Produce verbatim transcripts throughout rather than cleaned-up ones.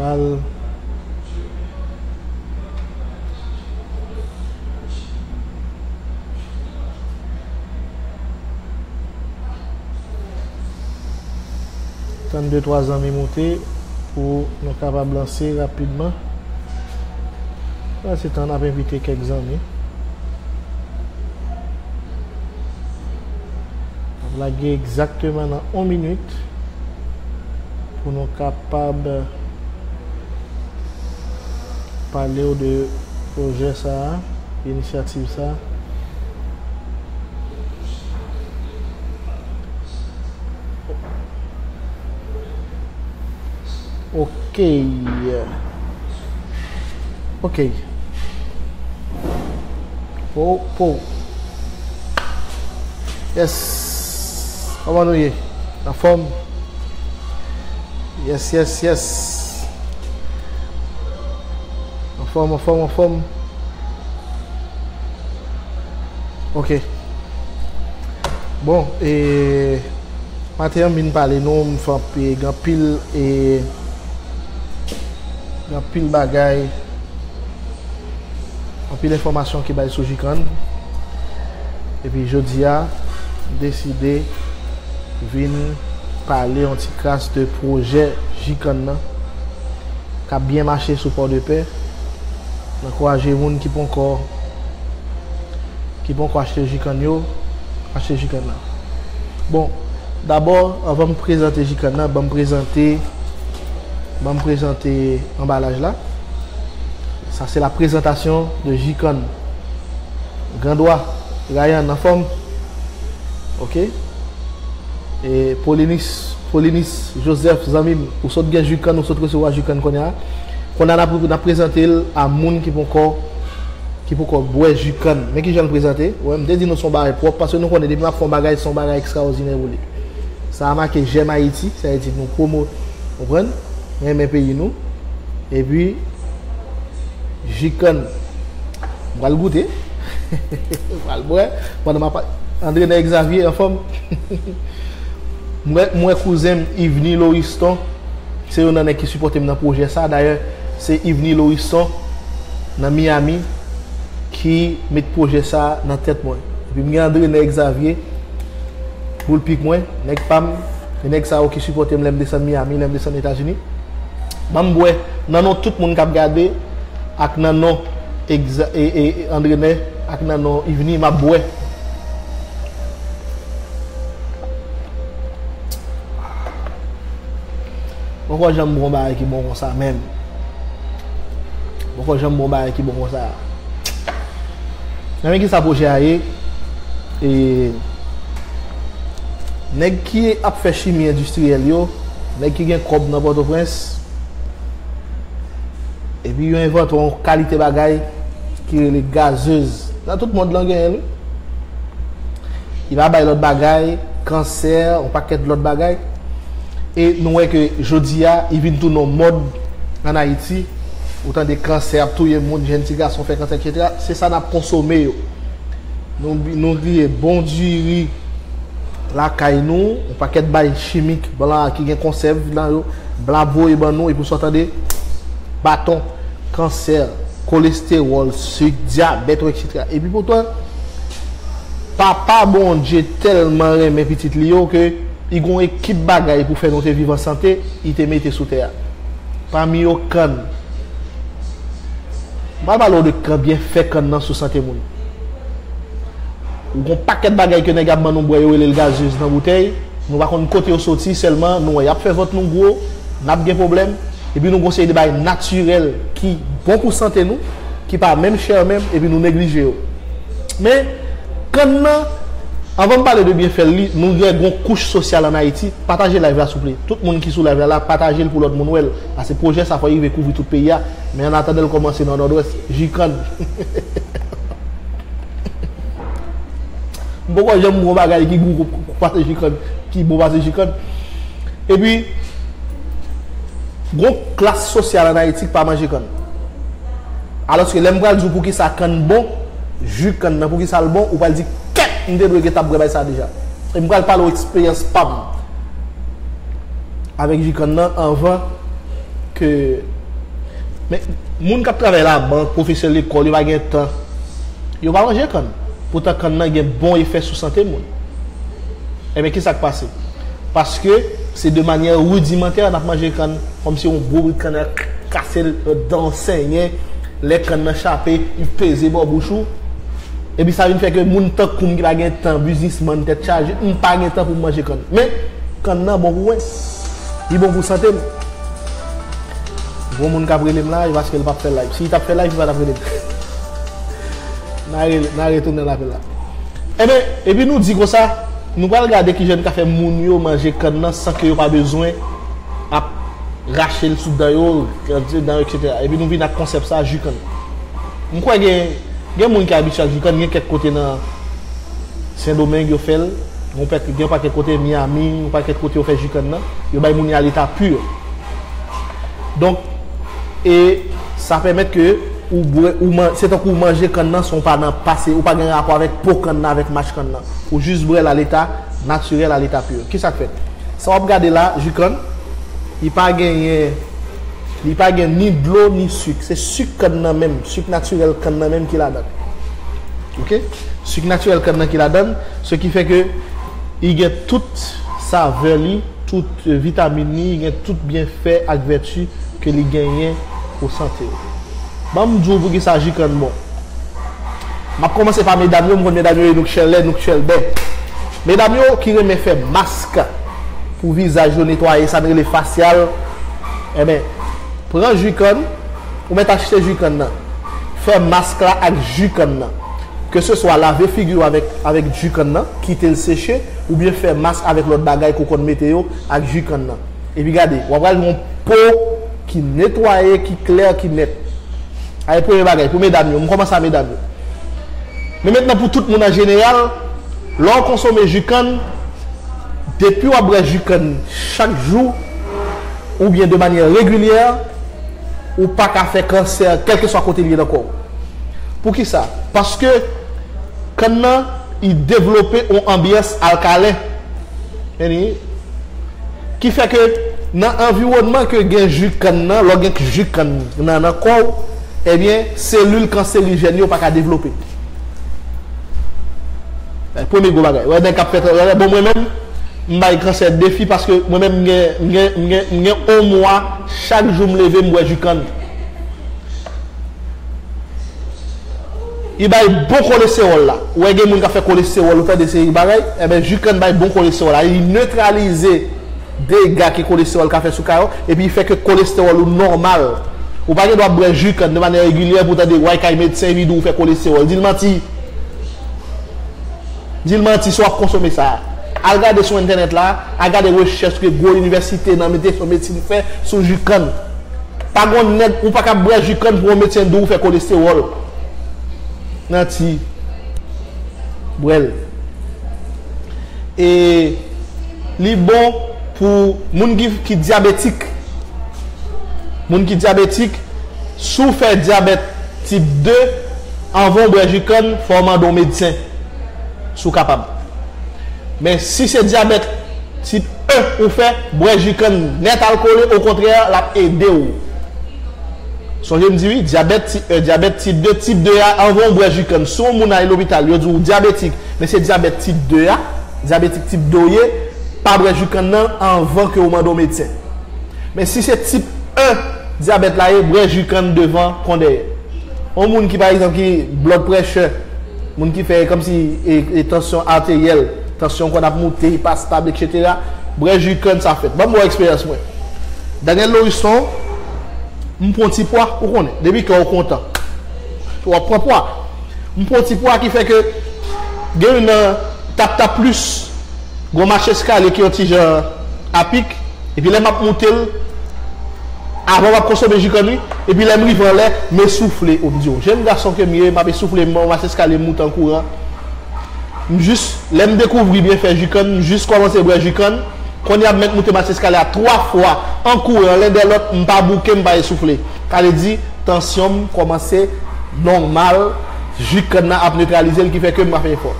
Al. Tann de twa zanmi moute pou nou kapab lanse rapidman. Pandan se tan, n ap envite kèk zanmi. N ap lage egzakteman nan yon minit pou nou kapab pale w de pwojè sa a, inisyativ sa a. Ok. Ok. Po, po. Yes. Kòman nou ye? Anfòm? Yes, yes, yes. Anfòm, anfòm, anfòm. Ok. Bon, e maten an m vin pale nou, m fè anpil, gen anpil, e gen anpil bagay, anpil enfòmasyon ki bay sou Jikann. Epi jodi a, m deside vin pale yon ti kras de pwojè Jikann nan k ap byen mache sou Pòdepè. M ankouraje moun ki poko, ki poko achte Jikann yo, achte Jikann nan. Bon, dabò, anvan m prezante Jikann nan, ban m prezante, ban m prezante anbalaj la. Sa se la présentation de Jikann. Grandwa, Ryan, anfòm? Ok. E Polinis, Polinis Joseph, zanmi m, ou sot gen Jikann, ou sot resevwa Jikann kounye a. Kounye a n ap, n ap prezante l a moun ki poko, ki poko bwè Jikann. Men kijan l prezante. Wè, m te di nou se yon bagay pwòp, paske nou konnen depi m ap fè yon bagay, se yon bagay ekstraòdinè pou li. Sa a make J'aime Haïti, sa vle di nou pwomo, konprann? Renmen peyi nou. Epi, Jikann. M pral goute. M pral bwè. Pandan m ap, Andrenè Xavier, anfòm? M wè, m wè kouzen m, Yvenet Loriston. Se youn nan nèg ki sipòte m nan pwojè sa. Dayè, se Yvenet Loriston nan Miami ki met pwojè sa nan tèt mwen. Epi m gen Andrenè Xavier, Boulpik mwen, nèg pa m, e nèg sa yo ki sipòte m lè m desann Miami, lè m desann Etazini. Ban m bwè nan non tout moun k ap gade ak nan non egza-, e, e, e Andrenè ak nan non Yvenet, m ap bwè. Poko janm bwè yon bagay ki bon konsa menm. Poko janm bwè yon bagay ki bon konsa. Nan men ki sa pwojè a ye? E, nèg ki ap fè chimi endistriyèl yo, nèg ki gen kòb nan Pòtoprens, epi yo envante yon kalite bagay ki rele gazez. Nan tout mond lan genyen l, wi. Li pa bay lòt bagay, kansè, yon pakèt lòt bagay. E nou wè ke jodi a, li vin tounen yon mòd ann Ayiti. Ou tande kansè ap touye moun, jèn ti gason fè kansè, etsetera. Se sa n ap konsome yo. Nou, nou griye bon diri lakay nou, yon pakèt bay chimik, blan ki gen konsèv nan yo, blan ap voye ban nou, epi w sa w tande baton, kansè, kolestewòl, sik, dyabèt, etsetera. Epi poutan, Papa Bondye tèlman renmen pitit li yo ke li gen yon ekip bagay pou fè nou te viv an sante, li te mete sou tè a. Pami yo, kann. M pral pale w de kann, byenfè kann nan sou sante moun. Ou gon pakèt bagay ke nèg ap ban nou bwè, yo rele l gazez nan boutèy. Nou pa konn kote yo soti, sèlman nou wè y ap fè vant nou gwo, n ap gen pwoblèm. Epi nou gon seri de bagay natirèl ki bon pou sante nou, ki pa menm chè menm, epi nou neglije yo. Men, kann nan, anvan m pale de byenfè l, li, nou gen yon kouch sosyal ann Ayiti. Pataje live la, souple. Tout moun ki sou live la, la, pataje l pou lòt moun wè l. Paske pwojè sa fò rive kouvri tout peyi a. Men an atandan l kòmanse nan Nòdwès, Jikann. M poko janm wè yon bagay ki gou pase Jikann, ki bon pase Jikann. Epi, gon klas sosyal ann Ayiti ki pa manje kann. Alòske lè m pral di w poukisa kann bon, ji kann nan, poukisa l bon, ou pral di, kèt, m te dwe gentan ap bwè bagay sa deja. E m pral pale w eksperyans pa m avèk ji kann nan anvan ke Men, moun k ap travay labank, pwofesè lekòl, yo pa gen tan. Yo pa manje kann. Poutan kann nan gen bon efè sou sante moun. Enben, ki sa k pase? Paske se de manyè ridimantè n ap manje kann, kòmsi yon gwo bout kann nan kase l, dan w senyen, lè kann nan chape, li peze bò bouch ou. Epi sa vin fè ke moun tankou m ki pa gen tan, biznismann, tèt chaje, m pa gen tan pou m manje kann. Men, kann nan bon pou mwen. Li bon pou sante m. Gon moun k ap rele m la, e paske l p ap fè live. Si l t ap fè live, li pa t ap rele m. N a re-, n a retounen l apèl la. Enben, epi nou di konsa, nou pral gade kijan n ka fè moun yo manje kann nan san ke yo pa bezwen ap rache l sou dan yo, dan yo, etsetera. Epi nou vin ak konsèp sa, ji kann. M kwè gen, gen moun ki abitye ak ji kann, gen kèk kote nan Sendomeng yo fè l, gen pakèt, gen pakèt kote, Miami, yon pakèt kote yo fè ji kann nan, yo bay moun yo a leta pur. Donk, e sa pèmèt ke ou bwè, ou man-, se tankou w manje kann nan san w pa nan pase, ou pa gen rapò avèk po kann nan, avèk mach kann nan. Ou jis bwè l a leta natirèl, a leta pur. Ki sa k fèt? Sa w ap gade la, ji kann, li pa genyen, li pa gen ni dlo, ni sik. Se sik kann nan menm, sik natirèl kann nan menm ki ladan l. Oke? Sik natirèl kann nan ki ladan l, se ki fè ke li gen tout savè li, tout, eh, vitamin li, li gen tout byenfè ak vèti ke li genyen pou sante w. Ban m di w poukisa ji kann bon. M ap kòmanse pa medam yo, m konn medam yo, e nou k chèlè, nou k chèlbè. Medam yo ki renmen fè mask pou vizaj yo netwaye, sa n rele fasyal, enben, pran ji kann, ou mèt achte ji kann nan. Fè mask la ak ji kann nan. Keseswa lave figi w avèk, avèk ji kann nan, kite l seche, oubyen fè mask avèk lòt bagay ke w konn mete yo ak ji kann nan. Epi gade, w ap pral gen yon po ki netwaye, ki klè, ki nèt. Sa e premye bagay, pou medam yo, m kòmanse a medam yo. Men mentnan pou tout moun an jeneral, lè w konsome ji kann, depi w ap bwè ji kann chak jou, oubyen de manyè regilyè, ou pa ka fè kansè, kèlkeswa kote l ye nan kò w. Poukisa? Paske kann nan, li devlope yon anbyans alkalen. Ki fè ke nan anviwònman ke gen ji kann nan, lè w gen ji kann nan nan kò w, ebyen, selil kanserijèn yo pa ka devlope. Premye gwo bagay. Wè, nèg k ap fè travay, bon, mwen menm, m bay kansè defi paske mwen menm, m gen, m gen, m gen, m gen yon mwa, chak jou m leve, m bwè ji kann. Li bay bon kolestewòl la. Ou wè gen moun k ap fè kolestewòl, ou tande seri bagay, enben, ji kann bay bon kolestewòl la. Li netralize dega ke kolestewòl ka fè sou kè w, epi li fè ke kolestewòl ou nòmal. Ou pa gen dwa ap bwè ji kann de manyè regilyè pou w tande w al kay medsen, epi di w fè kolestewòl. Di l manti. Di l manti si w ap konsome sa. Al gade sou entènèt la, al gade rechèch ke gwo inivèsite nan medse-, medsin fè sou ji kann. Pa gon nèg, ou pa ka bwè ji kann pou yon medsen di w fè kolestewòl. Manti. Bwè l. E li bon pou moun ki, ki dyabetik. Moun ki dyabetik, si w fè dyabèt tip de, anvan w bwè ji kann, fò w mande yon medsen si w kapab. Men si se dyabèt tip un ou fè, bwè ji kann nèt al kole, okontrè, l ap ede w. Sonje m di wi, dyabèt tip un, dyabèt tip de, tip de a, anvan w bwè ji kann. Si yon moun al lopital, yo di w dyabetik, men se dyabèt tip de a, dyabetik tip de w ye, pa bwè ji kann nan anvan ke w mande yon medsen. Men si se tip un dyabèt la ye, bwè ji kann devan kon dèyè. Yon moun ki, pa egzanp, ki blood pressure, moun ki fè kòmsi, e, e, tansyon ateryèl, tansyon kò n ap moute, li pa stab, etsetera, bwè ji kann sa fèt. Ban m ba w eksperyans mwen. Daniel Loriston, m pran ti pwa, ou konnen, depi kè w kontan, w ap pran pwa. M pran ti pwa ki fè ke gen youn nan tap tap plis, gon mach eskalye ki yon ti jan apik, epi lè m ap moute l, avan m ap konsome ji kann wi, epi lè m rive anlè, m esoufle. O, m di w, jenn gason ke m ye, m ap esoufle, m pran mach eskalye, m moute an kouran. M jis, lè m dekouvri byenfè ji kann, m jis kòmanse bwè ji kann. Kounye a m mèt moute mach eskalye a twa fwa an kouran, len dè lòt, m pa bouke, m pa esoufle. Sa vle di, tansyon m kòmanse nòmal, ji kann nan ap netralize l, ki fè ke m pa fè efò.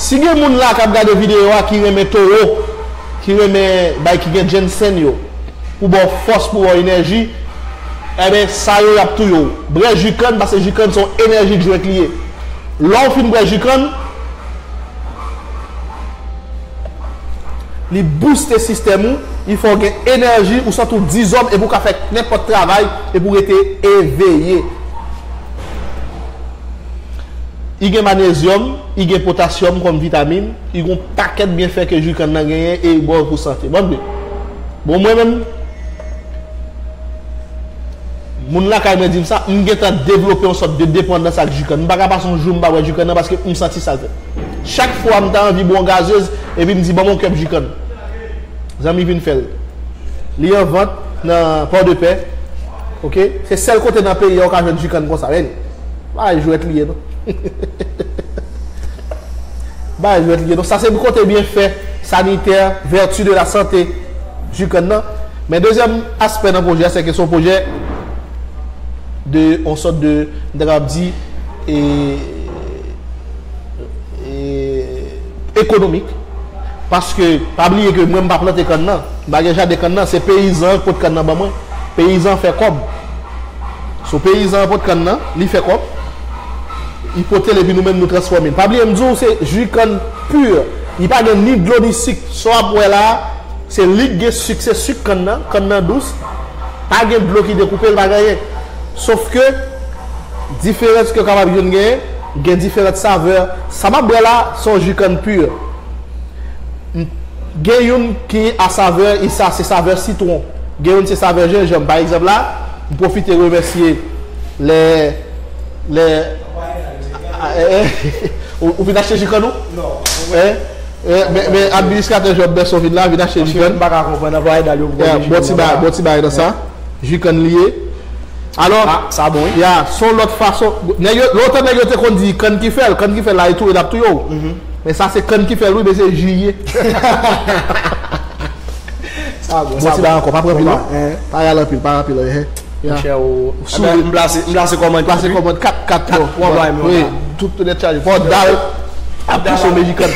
Si gen moun la k ap gade videyo a ki renmen towo, ki renmen bay ki gen jensenn yo, pou ba w fòs, pou ba w enèji, Enben, sa yo y ap touye w. Bwè ji kann, paske ji kann se yon enèji drink li ye. Lè w fin bwè ji kann, li bouste sistèm ou, li fè w gen enèji, ou santi w dizòm, epi w ka fè nenpòt travay, epi w rete eveye. Li gen manyezyòm, li gen potasyòm kòm vitamin, li gen yon pakèt byenfè ke ji kann nan genyen e li bon pou sante. Bon, bon, mwen menm, moun lakay mwen di m sa, m gentan devlope yon sòt de depandans ak ji kann. M pa ka pase yon jou m pa bwè ji kann nan paske m santi sa l fè. Chak fwa m ta anvi bwè yon gazez, epi m di, "Ban m yon kèp ji kann." Zanmi vin fè l. Li an vant nan Pòdepè. Oke? Se sèl kote nan peyi a ou ka jwenn ji kann konsa. Men, bagay jwèt li ye, non? Bagay jwèt li ye, non? Sa se kote byenfè sanitè, vertu de la santé, ji kann nan. Men dezyèm aspè nan pwojè a, se ke se yon pwojè de, yon sòt de, m ta kapab di, e, e, ekonomik. Paske, pa bliye ke mwen, m pa plante kann nan. M pa gen jaden kann nan. Se peyizan an k pot kann nan ban mwen. Peyizan an fè kòb. So, peyizan an pot kann nan, li fè kòb. Li pote l epi nou menm nou transfòme l. Pa bliye, m di w, se ji kann pi. Li pa gen ni dlo ni sik. Sa w ap wè la a, se li k gen sik, se sik kann nan. Kann nan dous. Pa gen dlo ki dekoupe l, pa gen anyen. Sof ke, diferans ke w kapab jwenn genyen, gen diferan savè. Sa m ap bwè la, se yon ji kann pi. M, gen youn ki a savè, e sa se savè sitwon. Gen youn se savè jenjanm. Pa egzanp la, m pwofite remèsye lè, lè, ou, ou vin achte ji kann ou? Non. Hein? Eh, men, men administratè Job Besson vin la, vin achte ji kann. Paske m pa ka konprann anplwaye dal yo pou... Yeah, bon ti bagay, bon ti bagay nan sa. Ji kann li ye. Alò, ah, sa bon, wi. Ya, se yon lòt fason. Nèg yo, lontan nèg yo te konn di kann ki fè l, kann ki fè l la, e touye l ap touye w. Men sa se kann ki fè l, wi, men se ji ye. Sa bon, bon, sa ti bon. Bagay ankò, pa pran pil, non. Pa ral anpil, pa ral anpil, hein. Ya. Monchè, ou, ou souri. M plase, m plase kòmand, plase kòmand kat kat, non. Wi, tout nèt chaje. Fò dal ap konsome ji kann.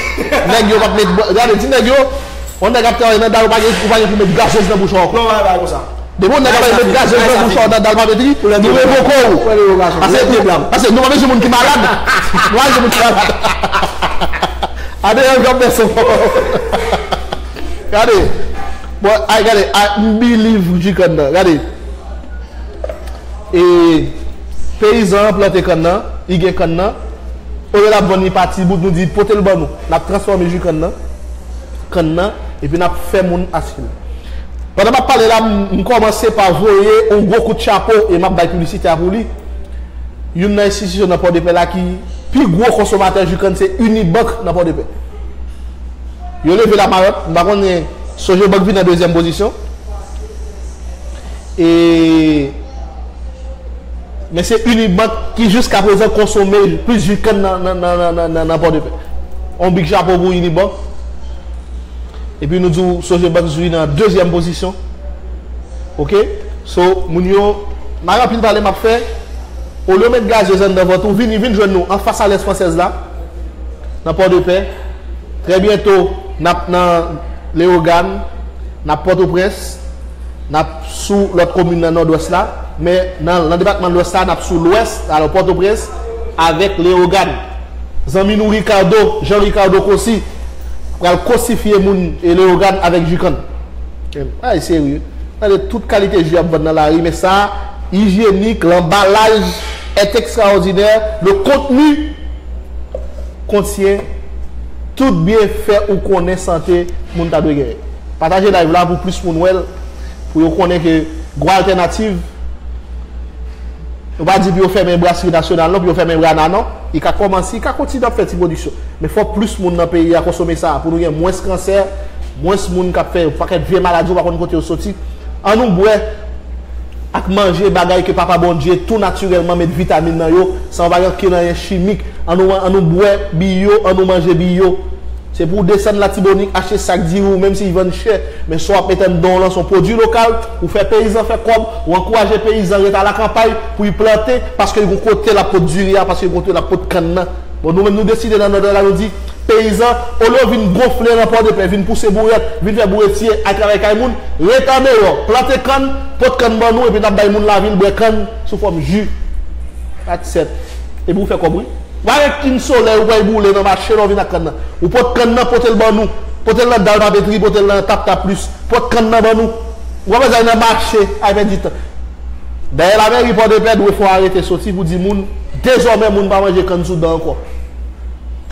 Nèg yo p ap met, gade, ti nèg yo, yon nèg ap travay nan dal, ou pa gen, ou pa gen pou met gazez nan bouch ou ankò. Non, pa, pa konsa. Depi yon nèg ap met gazez nan bouch ou nan dal papetri, nou revoke w. Paske, paske nou pa bezwen moun ki malad. Nou pa bezwen moun ki malad. Gade yon jòb pèson. Gade. Bon, ay, gade, I believe ji kann nan. Gade. E peyizan an plante kann nan, li gen kann nan. Olye l ap vann li pa ti bout, nou di, "Pote l ban nou." N ap transfòme ji kann nan, kann nan, epi n ap fè moun achte l. Pandan m ap pale la, m, m kòmanse pa voye yon gwo kout chapo, e m ap bay piblisite a pou li. Youn nan enstitisyon nan Pòdepè la ki pi gwo konsomatè ji kann se Unibank nan Pòdepè. Yo leve lamayòt, m pa konnen, Sogebank vin nan dezyèm pozisyon. E, men se Unibank ki jiska prezan konsome plis ji kann nan, nan, nan Pòdepè. On big chapo pou Unibank. Epi nou di w Sogebank jwi nan dezyèm pozisyon. Oke? So, moun yo, m pa gen anpil pale m ap fè. Olye w met gazez anndan vant ou, vini, vin jwenn nou anfas Alliance Française la, nan Pòdepè. Trè byento, n ap nan Leyogàn, n ap Pòtoprens, n ap sou lòt komin nan Nòdwès la, men nan, nan depatman Lwès la, n ap sou Lwès, alò Pòtoprens, avèk Leyogàn. Zanmi nou Ricardo, Jean Ricardo Cossy, pral kosifye moun e Leyogàn avèk ji kann. Ay, serye. Gade tout kalite ji ap vann nan lari, men sa a, ijyenik, lanbalaj est extraordinaire, le contenu contient tout byenfè ou konnen sante moun ta dwe genyen. Pataje live la pou plis moun wè l, pou yo konnen ke Gwa Altènativ, nou pa di pou yo fèmen Brasri Nasyonal non, pou yo fèmen Rana non. Li ka kòmanse, li ka kontinye ap fè ti pwodiksyon. Men fò plis moun nan peyi a konsome sa, pou nou gen mwens kansè, mwens moun k ap fè yon pakèt vye maladi, ou pa konn kote yo soti. Ann nou bwè ak manje bagay ke Papa Bondye tou natirèlman met vitamin nan yo, san pa gen okenn anyen chimik. Ann nou, ann nou bwè biyo, ann nou manje biyo. Se pou w desann Latibonit, achte sak diri w, menm si l vann chè, men sa w ap met anndan w lan se yon pwodui lokal, ou fè peyizan fè kòb, ou ankouraje peyizan ret alakanpay pou l plante, paske l gon kote l ap pot diri a, paske l gon kote l ap pot kann nan. Bon, nou menm nou deside nan Nòdwès la, nou di, Peyizan, olye w vin gonfle nan Pòdepè, vin pouse bourèt, vin fè bouretiye, al travay kay moun, ret andeyò, plante kann, pot kann ban nou, epi n ap bay moun lavil bwè kann sou fòm ji. That's it. Epi w fè kòb, wi. W pa gen kin solèy ou pral boule nan mache lè w vin ak kann nan. Ou pot kann nan, pote l ban nou. Pote l nan Dal Papetri, pote l nan Tap Tap Plis. Pot kann nan ban nou. Ou pa bezwen al nan mache, al pèdi tan. Dayè, lamèri Pòdepè dwe fè yon arete soti pou di moun, dezòmè moun pa manje kann sou dan ankò.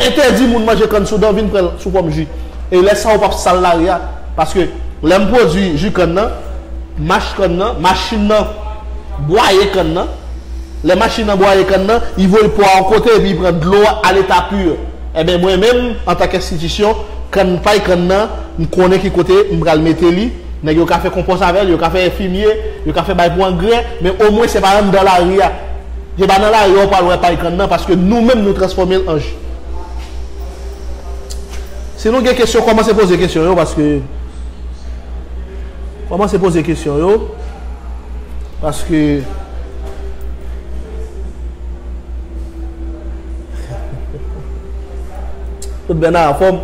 Entèdi moun manje kann sou dan, vin pran l sou fòm ji. E lè sa a, ou p ap sal lari a. Paske lè m pwodui ji kann nan, mach kann nan, machin nan bwaye kann nan. Lè machin nan bwaye kann nan, li voye po a yon kote epi li pran dlo a a leta pi. Enben, mwen menm, antanke enstitisyon, kann, pay kann nan, m konnen ki kote m pral mete li. Nèg yo ka fè konpòs avè l, yo ka fè fimye, yo ka fè bay pou angrè, men omwen se pa anndan lari a. Se pa nan lari a w pral wè pay kann nan, paske nou menm nou transfòme l an ji. Si nou gen kesyon, kòmanse poze kesyon yo, paske, kòmanse poze kesyon yo, paske tout bèna anfòm.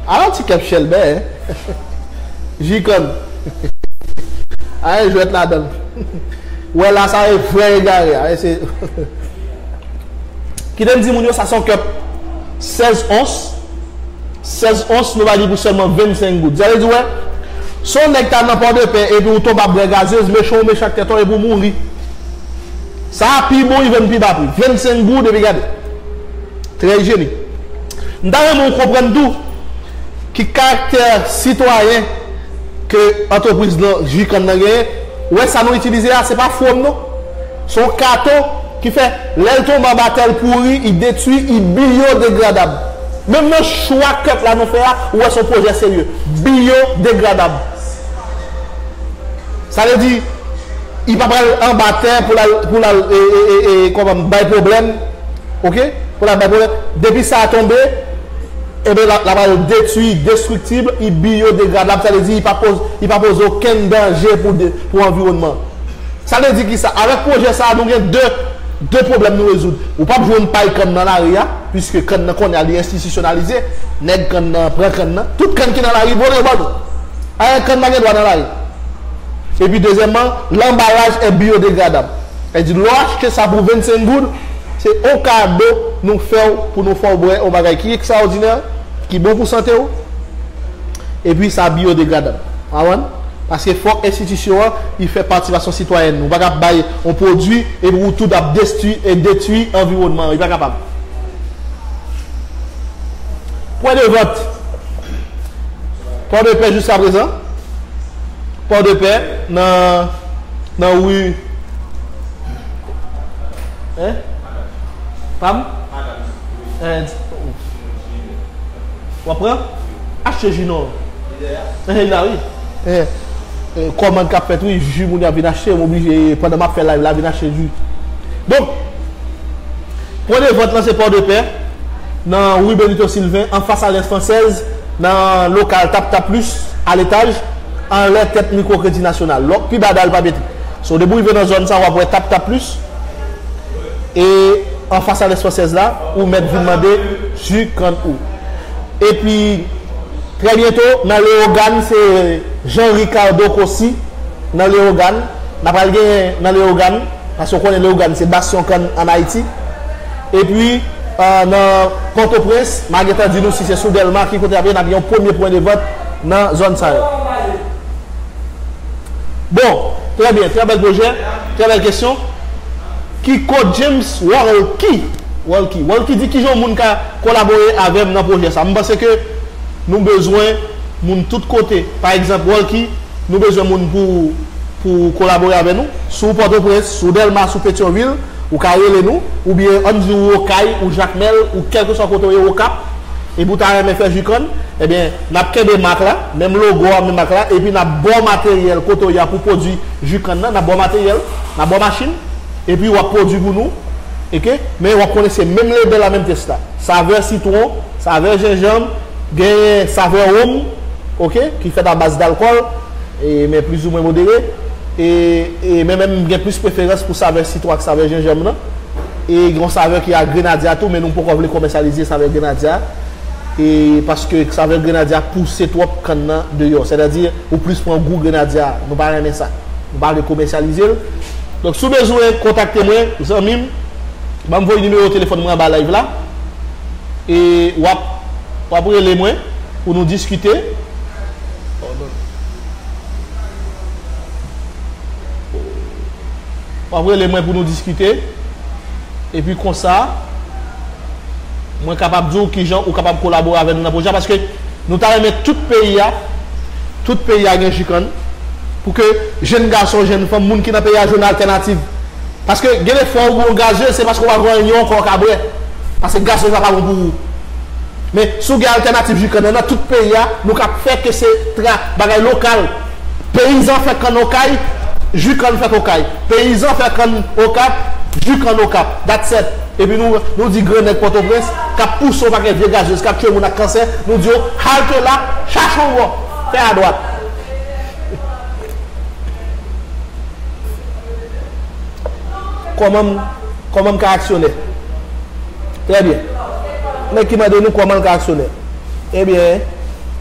Ala ti kèp chèlbè, hein? Ji kann. Ayen jwèt ladan l. Wè la, sa e vrè egare. Ayen se. Kite m di moun yo, sa se yon kèp sèz ons. Sèz ons, nou ba li pou sèlman vennsenk goud. Sa vle di, wè, si yon nèg ta nan Pòdepè epi ou tonbe ap bwè gazez, mechan ou mechan ak tèt ou epi ou mouri. Sa a pi bon, li vann pi ba pri. Vennsenk goud epi gade. Trè ijyenik. M ta renmen w konprann tou ki karaktè sitwayen ke antrepriz nan, ji kann nan genyen. Ou wè sa nou itilize a, se pa fwom non. Se yon katon ki fè, lè l tonbe anba tè, l pouri, li detwi, li biyodegradab. Menm nan chwa kèp la nou fè a, ou wè se yon pwojè serye. Biyodegradab. Sa vle di, li pa pral anba tè pou l al, pou l al, e, e, e, e, kòman, bay pwoblèm. Oke? Pou l al bay pwoblèm. Depi sa a tonbe, enben, l ap, l ap al detwi, destriktib, li biyodegradab. Sa vle di, li pa poz-, li pa poze okenn danje pou de, pou anviwònman. Sa vle di ki sa? Avèk pwojè sa a, nou gen de, de pwoblèm nou rezoud. Ou p ap jwenn pay kann nan lari a, piske kann nan kounye a li enstitisyonalize. Nèg kann nan pran kann nan. Tout kann ki nan lari vòlè yo ba nou. Ayen kann pa gen dwa nan lari. Epi dezyèmman, l'emballage est biodégradable. Sa vle di, lè w achte sa pou vennsenk goud, se yon kado nou fè w pou nou fè w bwè yon bagay ki ekstraòdinè, ki bon pou sante w. Epi sa biyodegradab. Ou konprann? Paske fòk enstitisyon an, li fè patisipasyon sitwayèn. Ou pa ka bay yon pwodui epi ou tout ap destwi e detwi anviwònman an. Li pa kapab. Pwen de vant. Pòdepè jiska prezan. Pòdepè nan, nan ri. Hein? Pam? Hein, w ap pran? Achte ji non. Hein, li la, wi. Hein, eh, kòmand k ap fèt, wi, ji moun yo ap vin achte, m oblije, pandan m ap fè live la, vin achte ji. Donk, pwen de vant lan se Pòdepè, nan ri Benito Sylvain, anfas Alliance Française, nan lokal Tap Tap Plus, a letaj, anlè tèt Mikwokredi Nasyonal. Lòk pi ba Dal Papetri. So, depi w rive nan zòn sa, w ap wè Tap Tap Plus. E anfas Alliance Française la, ou mèt vin mande ji kann ou. Epi, trè byento, nan Leyogàn, se Jean Ricardo Cossy, nan Leyogàn. N a pral genyen nan Leyogàn, paske w konnen Leyogàn se basyon kann ann Ayiti. Epi, eh, nan Pòtoprens, m a gentan di nou si se sou Dèlma, ki kote l ap ye, n ap gen yon premye pwen de vant nan zòn sa yo. Bon, trè byen, trè bèl pwojè, trè bèl kesyon. Ki kot James Walky? Walky. Walky di kijan yon moun ka kolabore avè m nan pwojè sa. M panse ke nou bezwen moun tout kote. Pa egzanp, Walky, nou bezwen moun pou, pou kolabore avè nou. Si w Pòtoprens, si w Dèlma, si w Petyonvil, ou ka rele nou, oubyen ann di w Okay, ou Jakmèl, ou kèlkeswa kote w ye, Okap, epi w ta renmen fè ji kann, ebyen, n ap kenbe mak la, menm logo a, menm mak la, epi n ap ba w materyèl kote w ye a pou pwodui ji kann nan, n ap ba w materyèl, n ap ba w machin, epi w ap pwodui pou nou, oke? Men w ap konnen se menm lebèl la, menm tès la. Savè sitwon, savè jenjanm, gen savè wonm, oke, ki fèt a baz dalkòl, e, men plizoumwen modere, e, e men menm gen plis preferans pou savè sitwon ak savè jenjanm nan. E gen yon savè ki a grenadya tou, men nou poko vle komèsyalize savè grenadya. E paske savè grenadya pouse twòp kann nan deyò. Sètadi, ou plis pran gou grenadya. Nou pa renmen sa. Nou pa vle komèsyalize l. Donk, si w bezwen kontakte mwen, zanmi m, ban m voye nimewo telefòn mwen anba live la. E w ap, w ap rele mwen pou nou diskite. W ap rele mwen pou nou diskite. Epi konsa, mwen kapab di w kijan ou kapab kolabore avè nou nan pwojè a, paske nou ta renmen tout peyi a, tout peyi a gen jikann, pou ke jèn gason, jèn fanm, moun ki nan peyi a jwenn altènativ. Paske gen de fwa ou bwè yon gazyez, se paske ou pa jwenn anyen ankò ou ka bwè. Paske gazyez la pa bon pou ou. Men, si w gen altènativ jikann nan, nan tout peyi a, nou ka fè ke se tra-, bagay lokal. Peyizan fè kann Okay, jikann fèt Okay. Peyizan fè kann Okap, jikann Okap. That's it. Epi nou, nou di gran nèg Pòtoprens, k ap pouse yon pakèt vye gazyez, k ap tchwe moun ak kansè, nou di yo, halte là, chache yon bò, fè adwat. Kòman m, kòman m ka aksyonè? Trè byen. Nèg ki mande nou kòman l ka aksyonè. Ebyen,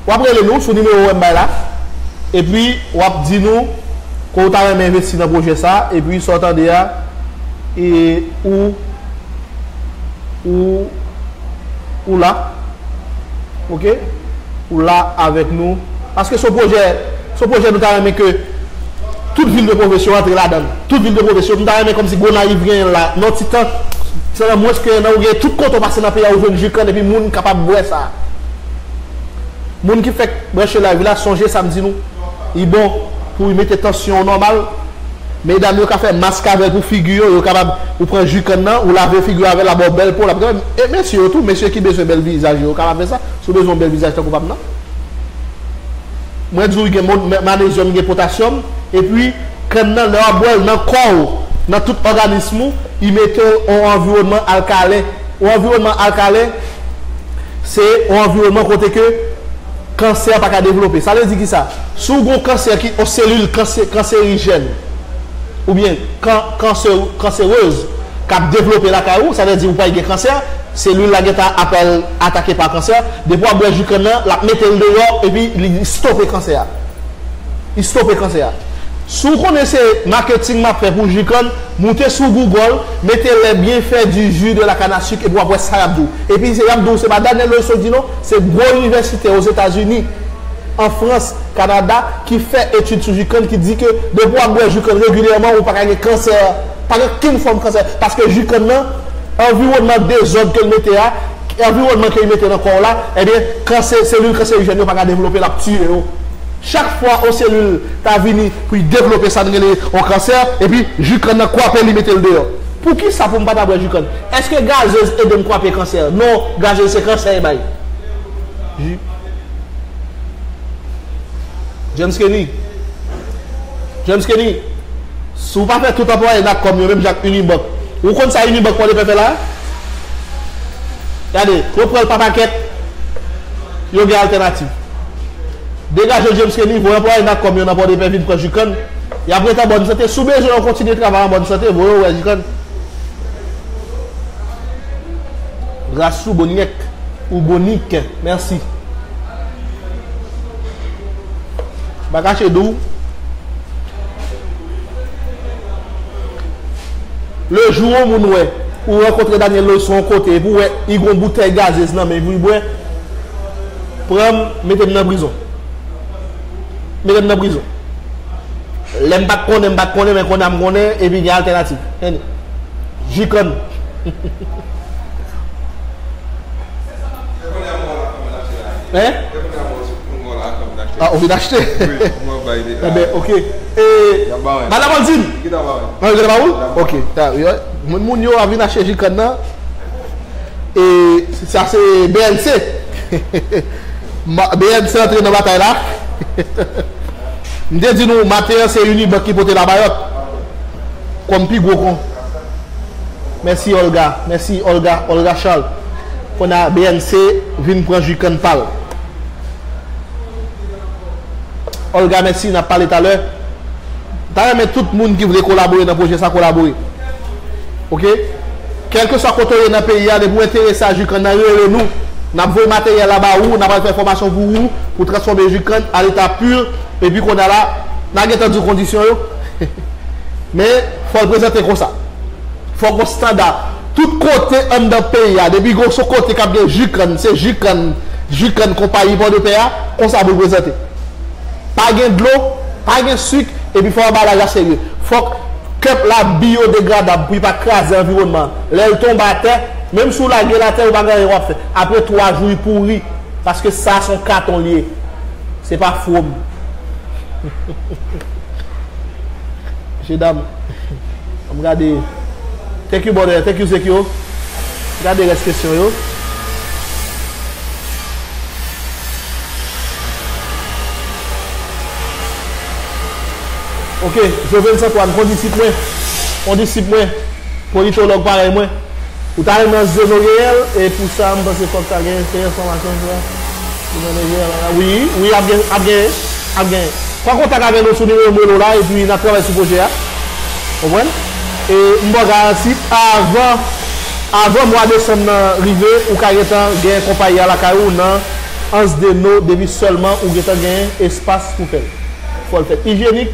w ap rele nou sou nimewo w wè m bay la. Epi, w ap di nou ke w ta renmen envesti nan pwojè sa. Epi, sa w tande a, e ou, ou, ou la. Oke? Ou la avèk nou. Paske se yon pwojè, se yon pwojè nou ta renmen ke tout vil de pwovens yo antre ladan l. Tout vil de pwovens yo, nou ta renmen kòmsi Gonayiv genyen l la. Nan ti tan, se nan mwens ke nan ou gen tout kote w pase nan peyi a, ou jwenn jikann epi moun kapab bwè sa. Moun ki fèk branche live la, sonje sa m di nou. Li bon pou mete tansyon w nòmal. Medam yo ka fè mask avè l pou figi yo, yo kapab, ou pran jikann nan, ou lave figi w avè l, l ap ba w bèl po, l ap, e mesye yo tou, mesye ki bezwen bèl vizaj yo, yo kapab fè sa. Si w bezwen yon bèl vizaj tankou pa m nan. Mwen di w gen mon-, ma-, manezyòm, gen potasyòm, epi kann nan, lè w ap bwè l nan kò w, nan tout òganism ou, li mete w yon anviwònman alkalen. Yon anviwònman alkalen, se yon anviwònman kote ke kansè pa ka devlope. Sa vle di ki sa? Si w gen yon kansè ki, yon selil kansè, kanserijèn, oubyen kan-, kansè, kanserez k ap devlope lakay ou, sa vle di ou pral gen kansè, selil la gentan ap al atake pa kansè. Depi w ap bwè ji kann nan, l ap mete l deyò, epi li stope kansè a. Li stope kansè a. Si w konnen se maketing m ap fè pou ji kann, moute sou Google, mete les bienfaits du jus de la canne à sucre, epi w ap wè sa y ap di w. Epi se, y ap di w, se pa Daniel Loiseau k di non, se gwo inivèsitè Ozetazini, an Frans, Kanada, ki fè etid sou ji kann, ki di ke depi w ap bwè ji kann regilyèman, ou pa ka gen kansè, pa gen okenn fòm kansè, paske ji kann nan, anviwònman dezòd ke l mete a, anviwònman ke l mete nan kò w la, ebyen, kansè, selil kanserijèn yo pa ka devlope, l ap tiye yo. Chak fwa yon selil ta vini pou l devlope sa n rele yon kansè, epi ji kann nan kwape li mete l deyò. Poukisa pou m pa ta bwè ji kann? Èske gazyez ede m kwape kansè? Non, gazyez se kansè li bay. Ji. James Kenny. James Kenny. Si w pa fè tout anplwaye Natcom yo menm jan ak Unibank, ou konn sa Unibank Pòdepè fè la? Gade, yo pran l pa pakèt, yo gen altènativ. Degaje w James Kenny, voye anplwaye Natcom yo nan Pòdepè vin pran ji kann. Y ap ret an bòn sante. Si w bezwen yo kontinye travay an bòn sante, voye yo wè ji kann. Ras ou Bonyèk, ou Bonik, mèsi. M pa kache di w. Le jou yon moun wè, ou rankontre Daniel Loiseau yon kote, epi w wè, li gen yon boutèy gazyez nan men l pou l bwè, pran m, mete m nan prizon. Mete m nan prizon. Lè m pa t konnen, m pa t konnen, men kounye a m konnen, epi gen altènativ. Tande. Ji kann. Hein? Ah, ou vin achte? Enben, ok. E, Madam Aldine? Non, yo gentan ba ou l? Ok. Moun, moun yo ap vin achte ji kann nan. E sa se B N C. Ma-, B N C antre nan batay la. M te di nou, maten an, se Unibank ki pote labayòt. Kòm pi gwo kon. Mèsi, Olga. Mèsi, Olga. Olga Charles. Kounye a, B N C vin pran ji kann pa l. Olga, mèsi. N ap pale talè. M ta renmen tout moun ki vle kolabore nan pwojè sa, kolabore. Ok? Kèlkeswa kote w ye nan peyi a, depi w enterese a jikann nan, rele nou. N ap voye materyèl la ba ou, n ap al fè fòmasyon pou ou, pou transfòme jikann a leta pur, epi kounye a la, n a gentan di w kondisyon yo. Men, fò l prezante konsa. Fò gen yon standa. Tout kote anndan peyi a, depi gen yon kote k ap gen jikann, se jikann, jikann konpayi Pòdepè a, konsa pou l prezante. Pa gen dlo, pa gen sik, epi fò anbalaj la serye. Fòk kèp la biyodegradab pou li pa kraze anviwònman an. Lè l tonbe atè, menm si w lage l atè, ou pa gen anyen w ap fè. Apre twa jou, li pouri. Paske sa se yon katon li ye. Se pa fwom. Mesye dam, ann gade. Thank you, brother. Thank you, Zekio. Gade rès kesyon yo. Ok, Jovenel Santoine, kondisip mwen. Kondisip mwen. Politològ parèy mwen. Ou ta renmen Anse de Noréel, e pou sa, m panse fòk ta gen, se enfòmasyon sa. Anse de Noréel, wi, wi, ap gen, ap gen, ap gen. Pran kontak avè nou sou nimewo m rele w la, epi n ap travay sou pwojè a. Konprann? E m ba w garanti, avan, avan mwa desanm nan rive, ou ka gentan gen konpayi a lakay ou nan Anse de No, depi sèlman ou gentan gen espas pou fè l. Fò l fèt ijyenik,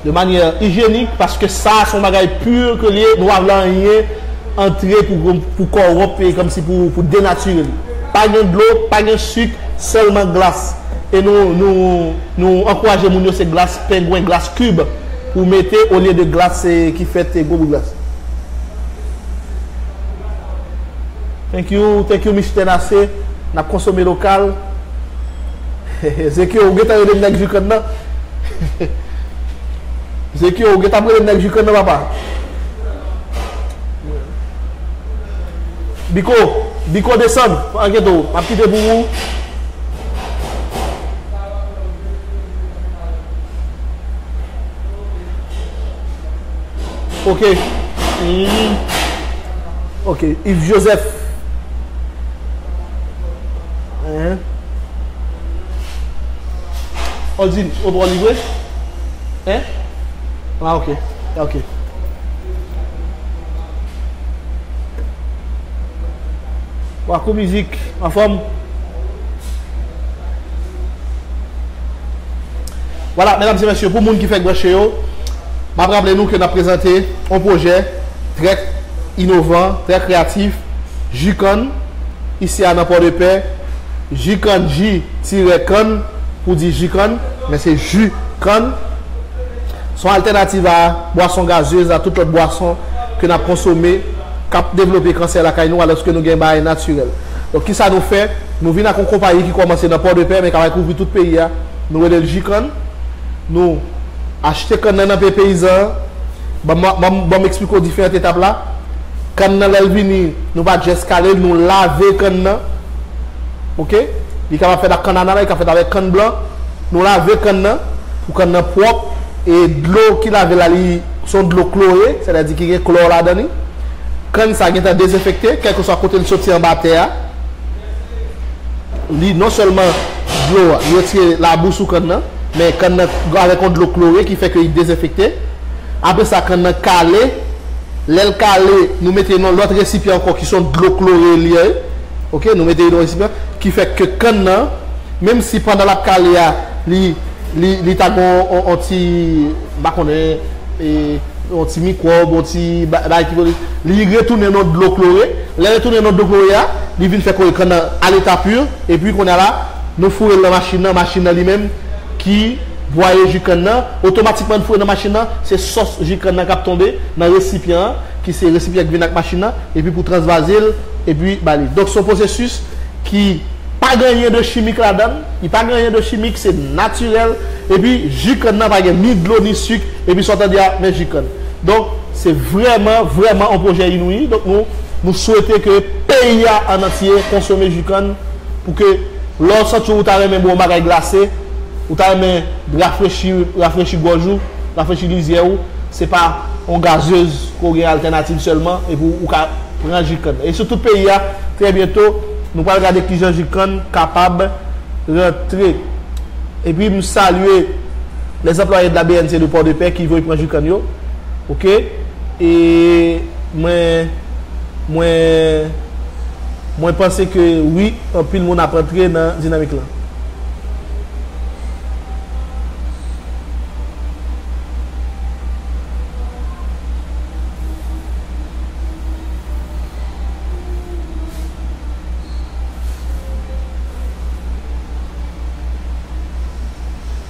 de manyè ijyenik, paske sa se yon bagay pur ke l ye, nou pa vle anyen antre pou, pou kòwonp e kòmsi pou, pou denatire li. Pa gen dlo, pa gen sik, sèlman glas. E nou, nou, nou ankouraje moun yo se glas pengwen, glas kib pou mete olye de glas, eh, ki fèt, eh, gwo bout glas. Thank you, thank you, Mister Nassé. N ap konsome lokal. Zekyo, ou gentan rele m nèg jikann nan. Zekyo, ou gentan rele m nèg jikann nan, papa. Biko, Biko desann, ankyeto, m ap kite pou ou. Ok. Mhm. Ok. Yves Joseph. Hein? Odin, ou pral livre? Hein? Ah, ok. Ok. Wakou Mizik, anfòm? Vwala, medam e mesye, pou moun ki fèk branche yo, m ap raple nou ke n ap prezante yon pwojè trè inovan, trè kreyatif, Jikann, isi a nan Pòdepè, Jikann, ji tirè kann, pou di jikann, men se ji kann. Se yon altènativ a bwason gazyez, a tout lòt bwason ke n ap konsome, k ap devlope kansè lakay nou, alòske nou gen bagay natirèl. Donk, kisa nou fè? Nou vin ak yon konpayi ki kòmanse nan Pòdepè, men k ap kouvri tout peyi a. Nou rele l Jikann. Nou achte kann nan nan peyi peyizan an. Ban m, ban m, ban m eksplike w diferan etap la. Kann nan, lè l vini, nou pa just kale l, nou lave kann nan. Ok? Li kapab fèt ak kann anana, li ka fèt avèk kann blan. Nou lave kann nan pou kann nan pwòp. E dlo ki lave la, li se yon dlo klore, sètadi ki gen klò ladan li. Kann sa gentan dezenfekte, kèlkeswa kote l soti anba tè a. Li non sèlman dlo a, li retire labou sou kann nan, men kann nan avèk yon dlo klore ki fè ke li dezenfekte. Apre sa, kann nan kale. Lè l kale, nou mete nan lòt resipyan ankò ki se yon dlo klore li ye. Ok, nou mete li nan resipyan ki fè ke kann nan, menm si pandan l ap kale a, li, li, li ta gen yon, yon, yon ti, m pa konnen, e, yon ti mikwòb, yon ti ba-, bagay ki vole, li retounen nan dlo klore. Lè retounen nan dlo klore a, li vin fè ke kann nan a leta pur. Epi kounye a la, nou foure l nan machin nan, machin nan li menm ki bwaye ji kann nan. Otomatikman, n foure nan machin nan, se sòs ji kann nan k ap tonbe nan resipyan an, ki se resipyan ki vin ak machin nan, epi pou transvaze l, epi ba li. Donk, se yon pwosesis ki pa gen anyen de chimik ladan l, li pa gen anyen de chimik, se natirèl, epi ji kann nan pa gen ni dlo, ni sik, epi sa w tande a, men ji kann. Donk, se vrèman, vrèman yon pwojè inouyi. Donk, nou, nou swete ke peyi a an antye konsome ji kann pou ke lè w santi w ta renmen bwè yon bagay glase, ou ta renmen rafrechi, rafrechi gòj ou, rafrechi lizyè w, se pa yon gazyez ke w gen altènativ sèlman, epi w, ou ka pran ji kann. E sou tout peyi a, trè byento, nou pral gade kijan ji kann kapab rantre. Epi m salye les employés de la B N C de Port-de-Paix ki voye pran ji kann yo. Ok? E Mwen, mwen, mwen panse ke wi, anpil moun ap antre nan dinamik lan.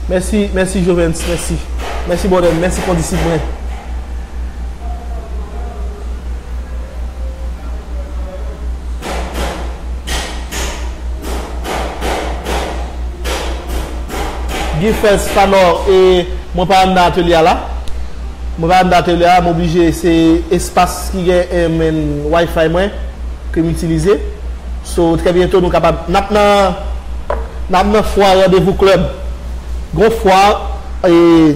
Mèsi, mèsi Jovens, mèsi. Mèsi brother, mèsi kondisip mwen. Gifès Fanò, e mwen pa anndan atelye a la. Mwen pa anndan atelye a, m oblije, se espas ki gen, eh, men, Wi-Fi mwen ke m itilize. So, trè byento nou kapab, n ap nan, n ap nan fwa Randevou Club. Gon fwa, e,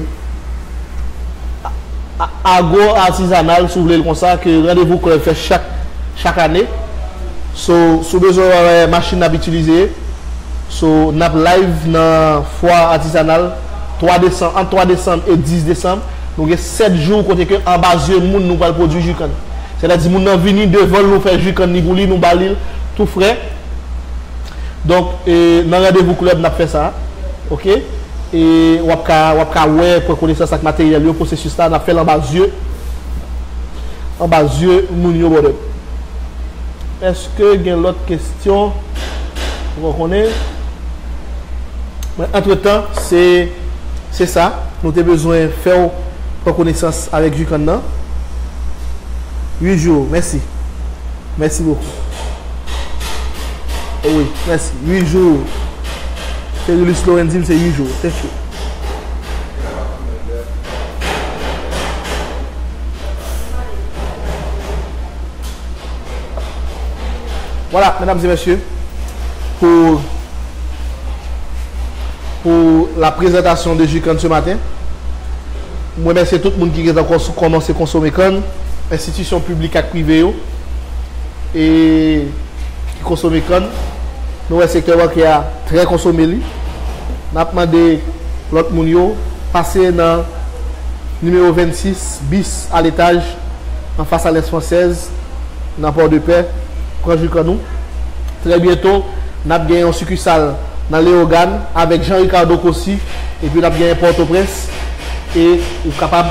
a- agro atizanal, si w vle l konsa, ke Randevou Club fè chak, chak ane. So, si w bezwen wè machin n ap itilize, so, n ap live nan fwa atizanal twa desanm, ant twa desanm e dis desanm. Nou gen sèt jou kote ke anba zye moun nou pral pwodui ji kann. Sètadi moun nan vini devan l, nou fè ji kann li pou li, nou ba li l tou frè. Donk, e, nan Randevou Club, n ap fè sa. Oke? E w ap ka, w ap ka wè, pran konesans ak materyèl yo, pwosesis la, n ap fè l anba zye, anba zye moun yo, brother. Èske gen lòt kesyon? Ou konnen? Men, antretan, se, se sa. Nou te bezwen fè w pran konesans avèk ji kann nan. Uit jou, mèsi. Mèsi bokou. Wi, mèsi. Uit jou. Ferilus Lorenz di m se uit jou. Thank you. Voilà, mesdames et messieurs, pour, pour la présentation de ji kann ce matin. M remèsye tout moun ki gentan kòs- kòmanse konsome kann, enstitisyon piblik ak prive yo, e ki konsome kann. Nou wè sektè bankè a trè konsome li. N ap mande lòt moun yo pase nan nimewo vennsis bis a letaj, anfas Alliance Française, nan Pòdepè, pran ji kann nou. Trè byento, n ap gen yon sikisal nan Leyogàn avèk Jean Ricardo Cossy, epi n ap gen Pòtoprens, e ou kapab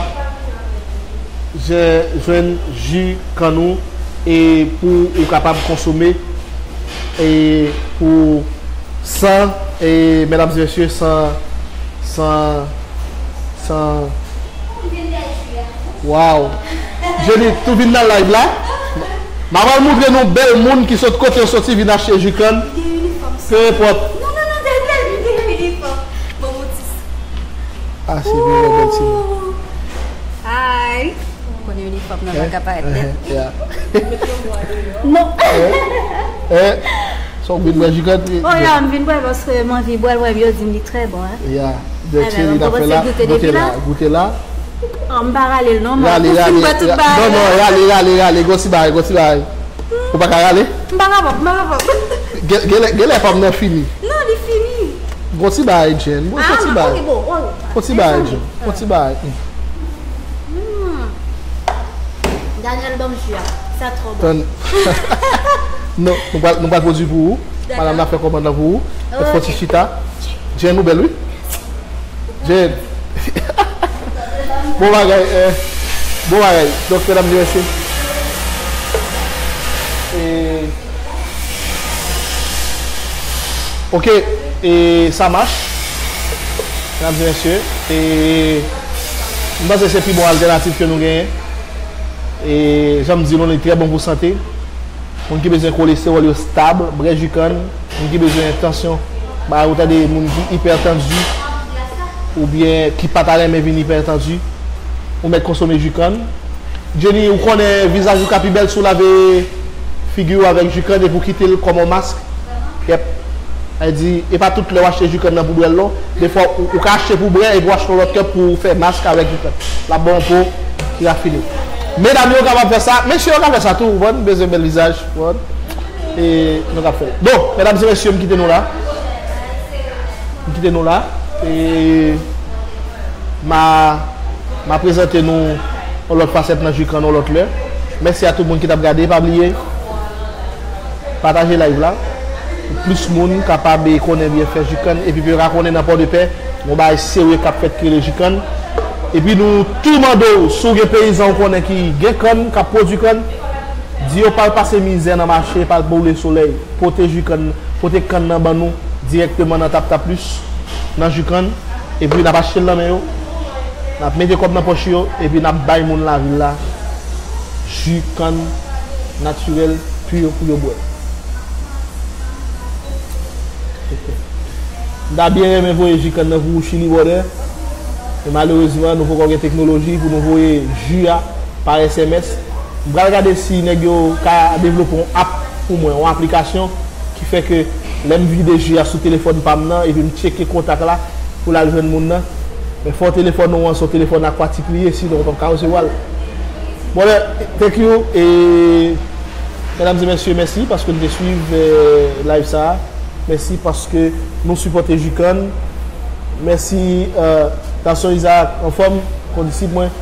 je- jwenn ji kann nou, e pou ou kapab konsome, e pou san, e medam e mesye, san, san, san, waw. Jenny, tou vin nan live la. M a pral moutre nou bèl moun ki sot kote yo soti vin achte ji kann. Pe enpòt. Non, non, non, Daniel, m gen yon inifòm. Bon, moutis. Ah, se vre, bèl ti moun. Hi. Konnen inifòm nan pa ka parèt nèt. Yeah. Non. Eh, eh. Sa w vin wè jikant? Oh, ya, m vin bwè paske m anvi bwè l, wè, yo di m li trè bon, hein. Ya. Ebyen, m kòmanse goute depi la. Goute la. Oh, m pa rale l non, mwen. Rale, rale, rale. Non, non, rale, rale, rale. Gon ti bagay, gon ti bagay. Ou pa ka rale? M pa kapab, m pa kapab. Gen, genlè, genlè pa m nan fini. Non, li fini. Gon ti bagay, Jenn. Gon ti bagay. Ah, ok, bon, ok. Gon ti bagay, Jenn. Gon ti bagay. Hmm. Daniel, ban m ji a. Sa twò bon. Tann. Non, nou pral, nou pral pwodui pou ou. Dakò. Madanm nan fè kòmand lan pou ou. Fè ti chita. Jenn, ou bèl, wi. Jenn. Bon bagay, eh, bon bagay. Donk, medam e mesye. E, ok, e sa mach. Medam e mesye. E m panse se pi bon altènatif ke nou genyen. E jan m di nou, li trè bon pou sante. Moun ki bezwen kolestewòl yo stab, bwè ji kann. Moun ki bezwen tansyon, ba ou tande moun ki ipètandi, oubyen ki pa ta renmen vin ipètandi, ou mèt konsome ji kann. Jenny, ou konnen vizaj ou ka pi bèl si w lave figi w avèk ji kann epi w kite l kòm yon mask. Yep. Sa vle di, e pa tout lè w achte ji kann nan pou bwè l non. Defwa, ou, ou ka achte pou bwè epi w achte yon lòt kèp pou w fè mask avèk ji kann. L ap ba w yon po ki rafine. Medam yo kapab fè sa, mesye yo ka fè sa tou, ou konprann, bezwen bèl vizaj, ou konprann. E nou ka fè l. Bon, medam e mesye, m kite nou la. M kite nou la. E m a, m a prezante nou yon lòt fasèt nan ji kann yon lòt lè. Mèsi a tout moun ki t ap gade. Pa bliye pataje live la pou plis moun kapab konnen byenfè jikann epi pou yo ka konnen nan Pòdepè, yon bagay serye k ap fèt ki rele jikann. Epi nou tou mande w, si w gen peyizan w konnen ki gen kann, k ap pwodui kann, di yo pa al pase mizè nan mache, pa al boule solèy. Pote jikann, pote kann nan ban nou dirèkteman nan Tap Tap Plus, nan jikann, epi n ap achte l nan men yo, n ap mete kòb nan pòch yo, epi n ap bay moun lavil la jikann natirèl, pi pou yo bwè. M ta byen renmen voye jikann nan pou ou Chili Border, men malerezman, nou poko gen teknoloji pou nou voye ji a pa S M S. M pral gade si nèg yo ka devlope yon app pou mwen, yon aplikasyon ki fè ke lè m vide ji a sou telefòn pa m nan, epi m tcheke kontak la pou l al jwenn moun nan. Men fò telefòn ou an se yon telefòn akwatik li ye, sinon ou p ap ka resevwa l. Bon, thank you. E medam e mesye, mèsi paske nou te swiv eh, live sa a. Mèsi paske nou sipòte jikann. Mèsi eh, Gason Isaac, anfòm, kondisip mwen.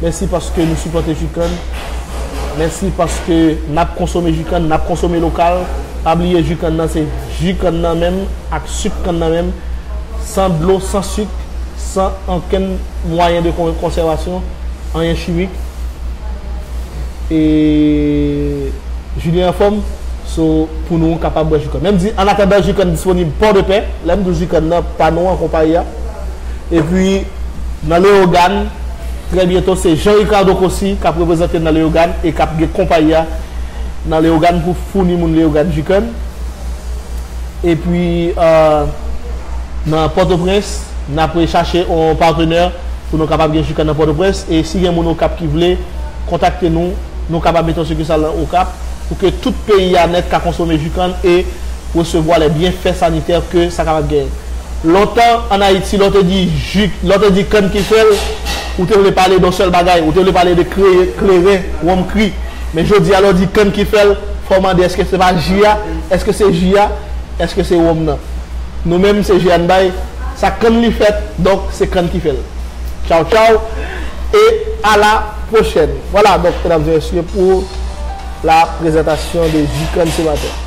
Mèsi paske nou sipòte jikann. Mèsi paske n ap konsome jikann, n ap konsome lokal. Pa bliye jikann nan se jikann nan menm ak sik kann nan menm, san dlo, san sik, san okenn mwayen de kon- konsèvasyon, anyen chimik. E Julien anfòm, so pou nou kapab bwè jikann. Men m di, annatandan jikann disponib Pòdepè, lè m di jikann nan pa nou an, konpayi a. Epi nan Leyogàn, trè byento se Jean Ricardo Cossy k ap reprezante nan Leyogàn e k ap gen konpayi a nan Leyogàn pou founi moun Leyogàn jikann. Epi eh, nan Pòtoprens, n ap chache yon patenè pou nou kapab gen jikann nan Pòtoprens. E si gen moun Okap ki vle kontakte nou, nou kapab mete yon sikisal nan Okap pou ke tout peyi a nèt ka konsome jikann e resevwa lè byenfè sanitè ke sa kapab genyen. Lontan, ann Ayiti, lè w te di ji, lè w te di kann ki fè l, ou te vle pale de yon sèl bagay, ou te vle pale de kleren, wonm kri. Men jodi a, lè w di kann ki fè l, fò w mande èske se pa ji a, èske se ji a, èske se wonm nan. Nou menm, se ji a n bay, sa kann li fèt, donk se kann ki fè l. Tchaw, tchaw, e a la pwochèn. Vwala, donk, medam e mesye, pou la prezantasyon de jikann se maten.